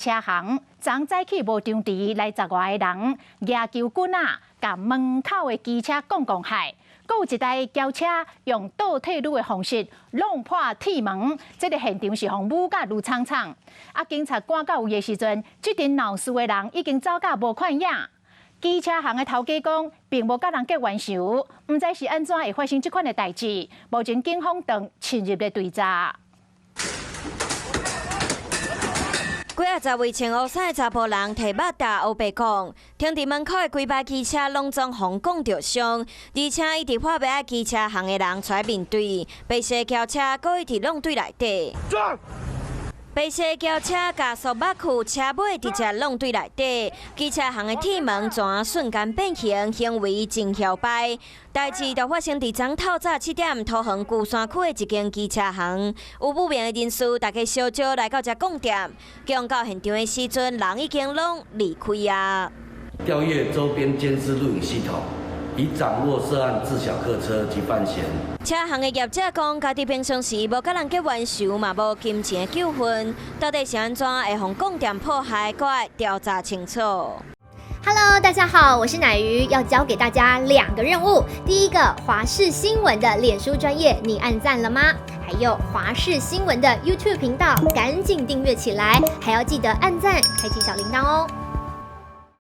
車行，昨早起無張持來十外个人，舉球棍仔，共門口的機車摃摃害。閣有一台轎車用倒退嚕的方式弄破鐵門，這个現場是予舞甲愈慘慘。啊，警察趕到位的時陣，這陣鬧事的人已經走甲無看影。機車行的頭家講，並無佮人結冤仇，毋知是按怎會發生這款的代誌。目前警方正深入咧追查。幾仔十位穿烏衫的查埔人提馬達烏白講，停佇門口的幾排機車攏總予摃著傷，而且一直破袂愛機車行的人出來面對，白色轎車閣一直弄對內底。白色轎車加速捌去，車尾直接弄對內底，機車行的鐵門全瞬間變形，行為真囂擺。代誌就發生佇昨透早7點，桃園龜山區的一間機車行，有不明的人士，大家相招來到遮摃店，降到現場的時陣，人已經攏離開啊。調閱周邊監視錄影系統，已掌握涉案自小客車及犯嫌。車行的業者講，家己平常時無佮人結冤仇，嘛無金錢的糾紛，到底是按怎會予摃店破害，閣愛調查清楚。 Hello，大家好，我是奶魚，要交給大家兩個任務。第一個，華視新聞的臉書專頁，你按讚了嗎？還有華視新聞的 YouTube 頻道，趕緊訂閱起來，還要記得按讚，開啟小鈴鐺哦。